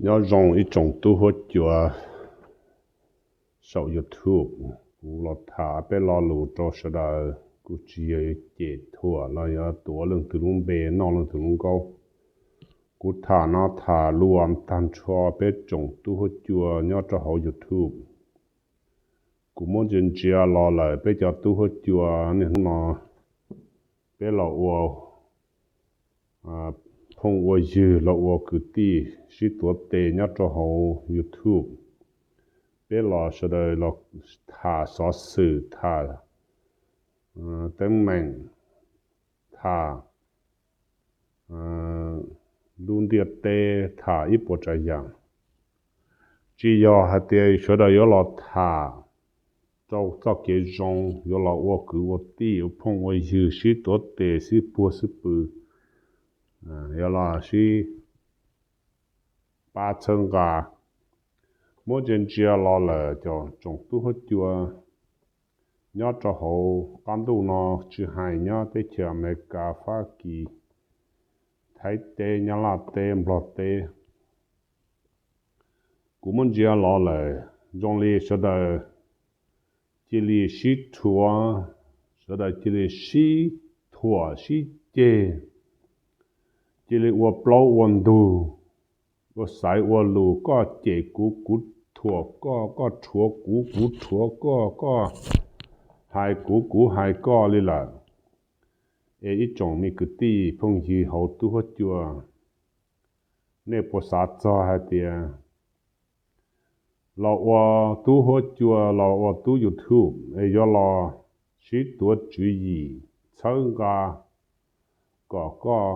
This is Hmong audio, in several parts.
Nyob zoo ib tsoom tub huab cua saum YouTube, kuv los tham peb lo lus rau sawv daws, kuv tsis yog cem thuam los yog tuav leej twg lub npe noj leej twg lub nkaub. Kuv tham no tham luag tag nrho peb tsoom tub huab cua nyob rau hauv YouTube. Kuv muab ntsia ntsia los lawm peb cov tub huab cua niaj hnub no, peb los ua phooj ua ywg los ua kwv tij sib tuav tes nyob rau hauv YouTube. Peb los sawv daws los tham xov xwm, tham teeb meem, tham lub ntiaj teb, tham ib puas tsav yam. Tsis yog hais tias sawv daws yuav los tham rau txoj kev zoo, yuav los ua kwv ua tij, ua phooj ua ywg, sib tuav tes, sib puag sib pw, yuav los sib pab txhawb nqa. Muab ntsia ntsia los lawm cov tsoom tub huab cua nyob rau hauv qab ntuj no, tsis hais nyob teb chaws Amelikas, Fab Kis, Thaib teb, Nyab Laj teb, Nplog teb. Kuv muab ntsia los lawm zoo li sawv daws cia li sib rhuav, sawv daws cia li sib thuam sib ceg, cia li ua plaub ua ntug, ua xaiv ua lus, koj cem kuv, kuv thuam koj, koj rhuav kuv, kuv rhuav koj, koj hais kuv, kuv hais koj li lawm. Es ib tsoom me kwv tij phooj ywg hauv tub huab cua, nej puas xav txog hais tias los ua tub huab cua, los ua tub YouTube es yuav los sib tuav tswv yim txhawb nqa, kom koj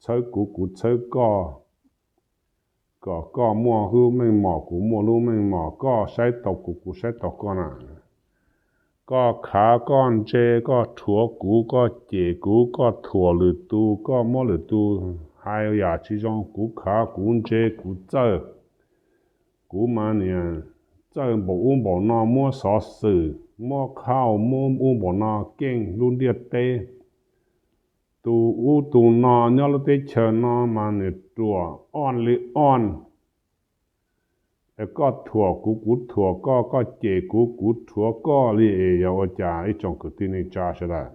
txhawb kuv, kuv txhawb koj, kom koj muaj lub meej mom, kuv muaj lub meej mom, koj saib tau kuv, kuv saib tau koj na. Koj khav, koj ntse, koj rhuav kuv, koj cem kuv, koj thuam lwm tus, koj muab lwm tus hais yam tsis zoo, kuv khav, kuv ntse, kuv txawj. Kuv mas niam txawj npaum ub npaum no, muab xov xwm, muab khauj, muab ub npaum no keej lub ntiaj teb. Tus ub tus no nyob lub teb chaws no mas nws ruam oj li oj. Es koj thuam kuv, kuv thuam koj, koj cem kuv, kuv rhuav koj li es yog ua cas ib tsoom kwv tij neej tsa sawv daws?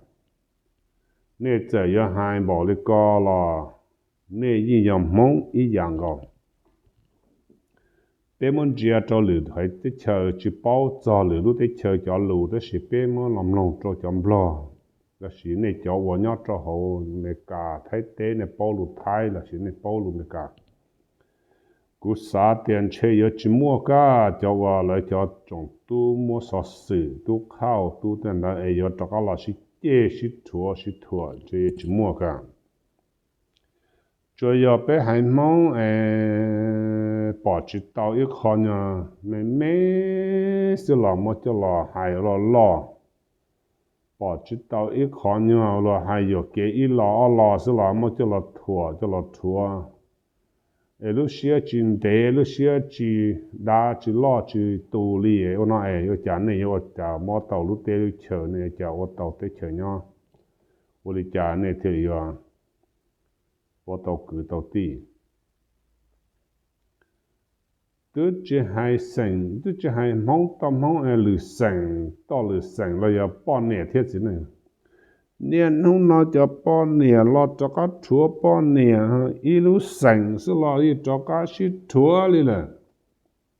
Nej txawm yuav hais npaum li ko los nej yeej yog Hmoob ib yam nkaus. Peb muab ntsia rau lwm haiv teb chaws tsis paub txog lwm lub teb chaws cov lus, tab sis peb muab los mloog rau cov Nplog, los sis nej cov uas nyob rau hauv Amelikas, Thaib teb, nej paub lus Thaib los sis nej paub lus Amelikas. Kuv xav tias ntshe yuav tsis muaj kab cov uas lawv cov tsoom tub muab xov xwm, tub khauj, tub tej ntawd es yuav rov qab los sib ceg, sib rhuav, sib thuam, ntshe yuav tsis muaj kab. Tsuas yog peb haiv Hmoob es pom tsis tau ib qho nyuag me me xwb los muab coj los hais loj loj. Pom tsis tau ib qho nyuag los hais yuam kev ib lo ob lo xwb los muab coj los thuam coj los rhuav. Es lub siab tsis ntev, lub siab tsis dav, tsis loj tsis tu li ua no es ua cas nej yuav ua cas muab tau lub teb lub chaws, nej ua cas ua tau teb chaws nyob, ua li cas nej thiaj li yuav ua tau kwv tau tij? Twb tsis hais xeem, twb tsis hais Hmoob toj Hmoob es lwm xeem toj lwm xeem los yog poj niam thiab txiv neej. Niaj hnub no cov poj niam los rov qab rhuav poj niam, ib lub xeem xwb los yeej rov qab sib rhuav li lawm.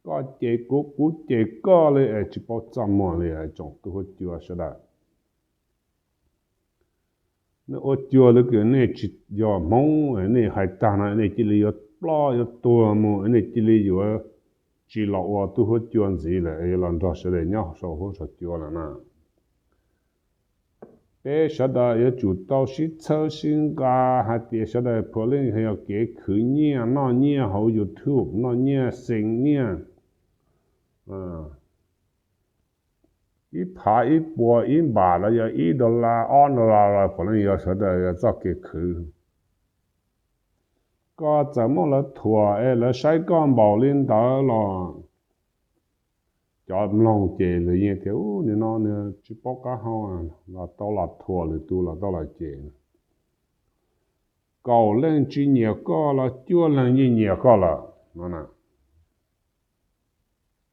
Koj cem kuv, kuv cem koj li es tsis paub txaj muag li tsoom tub huab cua sawv daws. Nej ua cuag li kws nej tsis yog Hmoob, nej hais tag no nej cia li yuav ploj yuav tuag mus, nej cia li yuav tsis los ua tub huab cua ntxiv lawm, yuav los nrog sawv daws nyob saum huab saum cua lawm na. Peb sawv daws yuav tsum tau sib txhawb sib nqa hais tias sawv daws puav leej yog kev khwv nyiaj noj nyiaj hauv YouTube, noj nyiaj xeem nyiaj. Ib phav ib puas ib npam los yog ib dollar ob dollar los puav leej yog sawv daws txoj kev khwv. Koj txawm muab lawv thuam es lawv saib koj npaum li ntawd los cov mloog ces lawv yeej tias, ub, nim no nws tsis paub qab hau, los tau los thuam lwm tus los tau los cem. kaum leej tsis nyiam koj los cuaj leeg yeej nyiam koj lawm no.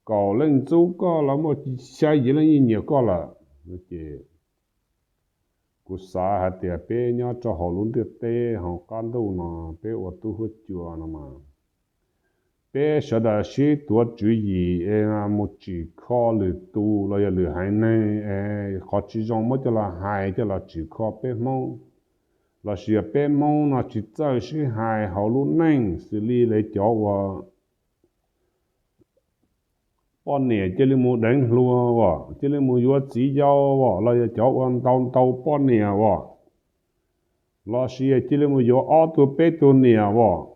Kaum leej ntxub koj los muaj xya yim leej yeej nyiam koj lawm. Ces kuv xav hais tias peb nyob rau hauv lub ntiaj teb hauv qab ntuj no, peb ua tub huab cua no mas, peb sawv daws sib tuav tswv yim es mus tsim kho lwm tus los yog lwm haiv neeg es qhov tsis zoo muab coj los hais coj los tsim kho peb Hmoob, lossis yog peb Hmoob no tsis txawj sib hais hauv lub neej, xws li lawv cov uas poj niam cia li mus deev hluas os, cia li mus yuav txiv yau os, los yog cov uas ntau ntau poj niam os, lossis cia li mus yuav ob tug peb tug niam os,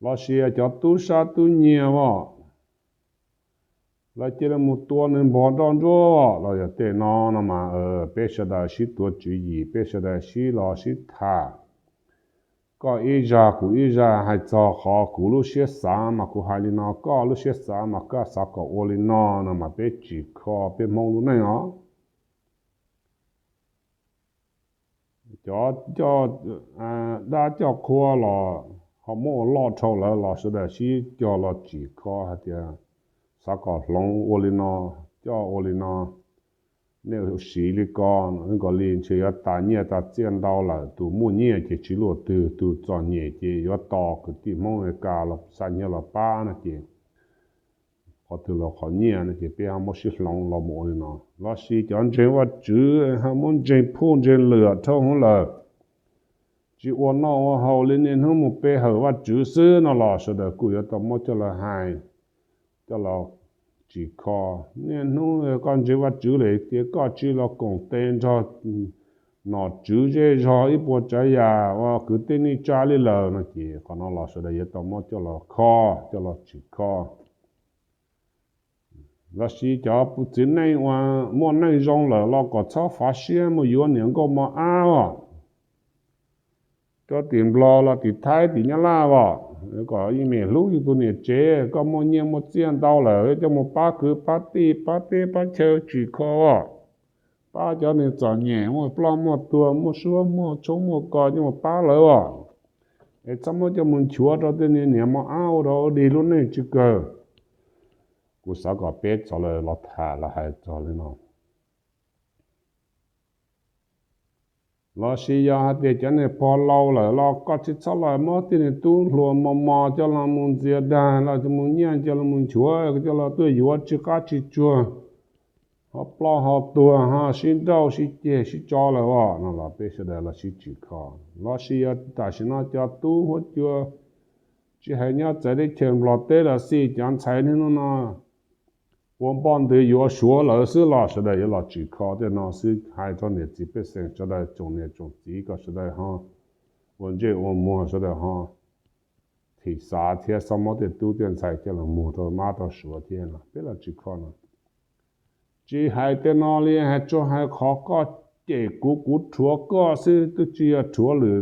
lossis cov tub sab tub nyiag os, los cia li mus tua nws npog nroj ntsuab los yog tej no no mas, peb sawv daws sib tuav tswv yim, peb sawv daws sib los sib tham, koj ib zag kuv ib zag hais txog qhov kuv lub siab xav mas kuv hais li no, koj lub siab xav mas koj xav kom ua li no no mas peb tsim kho peb Hmoob lub neej os. Cov coj dab coj qhua los ho muab ua loj dhau lawm los sawv daws sib cog los tsim kho hais tias xav kom hloov ua li no, coj ua li no, nej siv li ko, kom li ntshe yuav tas nyiaj tas txiaj ntau lawm. Tus muaj nyiaj ces tsis luaj twg, tus txom nyem ces yuav tos kwv tij Hmoob Amelikas los xa nyiaj los pab no ces qhov twg los qhov nyiaj no ces peb ho muab sib hloov los mus ua li no. Lossis cov ntseeg Vajtswv ho muab ntseeg phuj ntseeg lwam dhau hwv lawm, tsis ua noj ua haus li, niaj hnub mus pe hawm Vajtswv xwb no los sawv daws kuj yuav tau muab coj los hais, coj los tsim kho. Niaj hnub koj ntseeg Vajtswv lawm ces koj tsis los koom tes nrog nom tswv zej zog ib puas tsav yam uas kwv tij neej tsa li lawm no ces qhov no los sawv daws yuav tau muab coj los kho, coj los tsim kho. Lossis cov txiv neej uas muaj neej zoo lawm los kom txhob fav siab mus yuav niam nkauj mos ab os, rau tim Nplog los tim Thaib tim Nyab Laj os, kom ib me hlub yus tus niam tsev. Koj muaj nyiaj muaj txiaj ntau lawm coj mus pab kwv pab tij, pab teb pab chaw tsim kho os, pab cov neeg txom nyem muaj ploj muaj tuag, muaj suab muaj tshoob muaj kos coj mus pab lawv os. Es txhob muab coj mus nchuav rau tej niag niam mos ab ua rau dig lub neej tsis kawg. Kuv xav kom peb txog lawm los tham los hais txog li no. Lossis yog hais tias cov niag pog laus lawm los koj tsis txhob los muab tej niag tub hluas mos mos coj los mus ntxias dag los mus nyiaj coj los mus nchuav coj los tuaj yuav tsis qab tsis tsuag, ho ploj ho tuag ho sib nrauj sib ceg sib tso lawm os no los peb sawv daws los sib tsim kho. Lossis yog tam sim no cov tub huab cua tsis hais nyob txawv teb chaws Nplog teb los xij, cov ntxhais niaj hnub no ua npoj ntws yuav Suav lawm xwb los sawv daws yuav los tsim kho tej no xwb. Hais rau niam txiv pej xeem sawv daws, tsoom niam tsoom txiv kom sawv daws ho ua ntsej ua muag, sawv daws ho thim xav thiab txhob muab tej tub tej ntxhais coj los muag rau mab rau suav thiab no peb los tsis kho no. Tsis hais tej no li, hais tsuas hais qhov koj cem kuv, kuv rhuav koj xwb, twb tsis yog rhuav lwm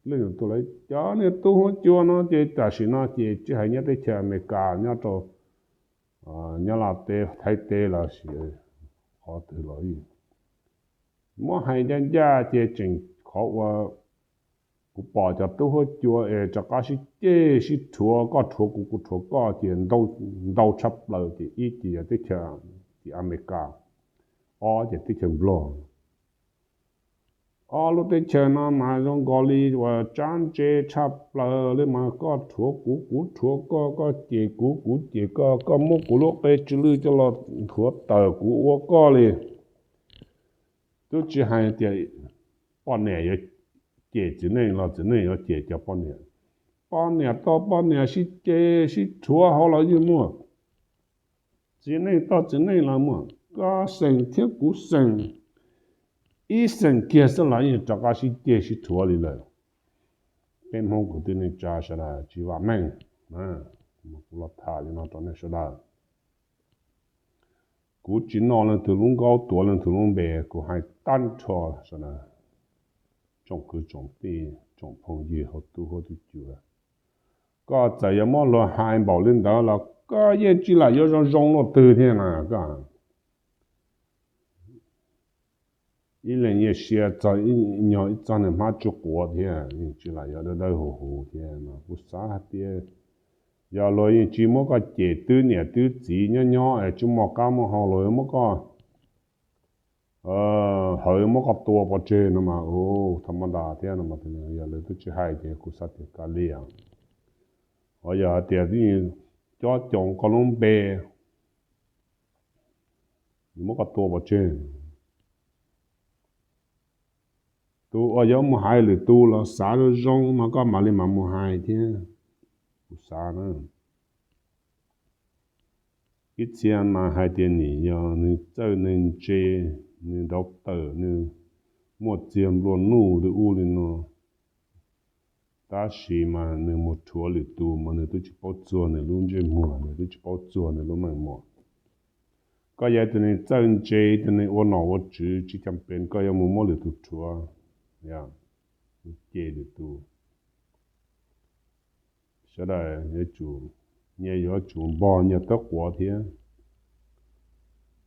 leej twg lawm. Cov niag tub huab cua no ces tam sim no ces tsis hais nyob teb chaws Amelikas, nyob rau Nyab Laj teb, Thaib teb los sis qhov twg los muab hais ncaj ncaj ces tseem qhov uas kuv pom cov tub huab cua es rov qab sib ceg sib rhuav, koj rhuav kuv kuv rhuav koj ces ntau tshaj plaws ces ib ces yog teb chaws tim Amelikas, ob ces teb chaws Nplog. Ob lub teb chaws no mas zoo nkaus li uas tsab ntse tshaj plaws li mas koj rhuav kuv kuv rhuav koj, koj cem kuv kuv cem koj, koj muab kuv lub qe tsw lwj coj los nthuav tawm kuv ua koj li. Twb tsis hais tias poj niam yuav cem txiv neej los txiv neej yuav cem cov poj niam. Poj niam tau poj niam sib ceg sib rhuav hauv los yeej muaj. Txiv neej tau txiv neej los muaj, koj xeem thiab kuv xeem, ib xeem kiag xwb los yeej rov qab sib ceg sib rhuav li lawm. Peb Hmoob kwv tij neej tsa sawv daws tsis vam meej. Kuv los tham li no rau nej sawv daws. Kuv tsis noj leej twg lub nkaub tuav leej twg lub npe, kuv hais tag nrho sawv daws, tsoom kwv tsoom tij tsoom phooj ywg hauv tub huab tub cua. Koj txawm yuav muab luag hais npaum li ntawd los koj yeej tsis lam yuav zoo zoo luaj twg thiab na koj. ib leeg yeej sia txog ib nyuag ib txog niag hmab tsuj quav thiab, yeej tsis lam yog dawb dawb huv huv thiab no. Kuv xav hais tias yog luag yeej tsis muab koj cem twb niam twb txiv nyob nyob es tsis muaj qab muaj hau, luag muab koj hawv muab koj tua pov tseg no mas, ua thaum ma ntas thiab no mas, yog lawv twb tsis hais ces kuv xav tias kav liam. Ho yog hais tias cob coos koj lub npe, muab koj tua pov tseg. Tus uas yuav mus hais lwm tus los xav zoo zoo mas koj mam li mam mus hais thiab. Kuv xav na, ib txhia mas hais tias nim yog nws txawj neeg ntse, nws ntaub tawm, nws muaj txiag nplua nuj li ub li no, tab sis mas nws mus rhuav lwm tus mas nws twb tsis paub txuag nws lub ntsej muag, nws twb tsis paub txuag nws lub meej mom. Koj yog tus neeg txawj ntse, tus neeg ua nom ua tswv tsis cam pes koj yuav mus muab lwm tus rhuav, mus cem lwm tus. Sawv daws yuav tsum, nyias yuav tsum npog nyias tawb quav thiab.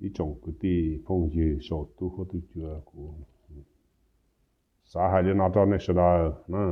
Ib tsoom kwv tij phooj ywg saum tub huab tub cua, kuv xav hais li no rau nej sawv daws na.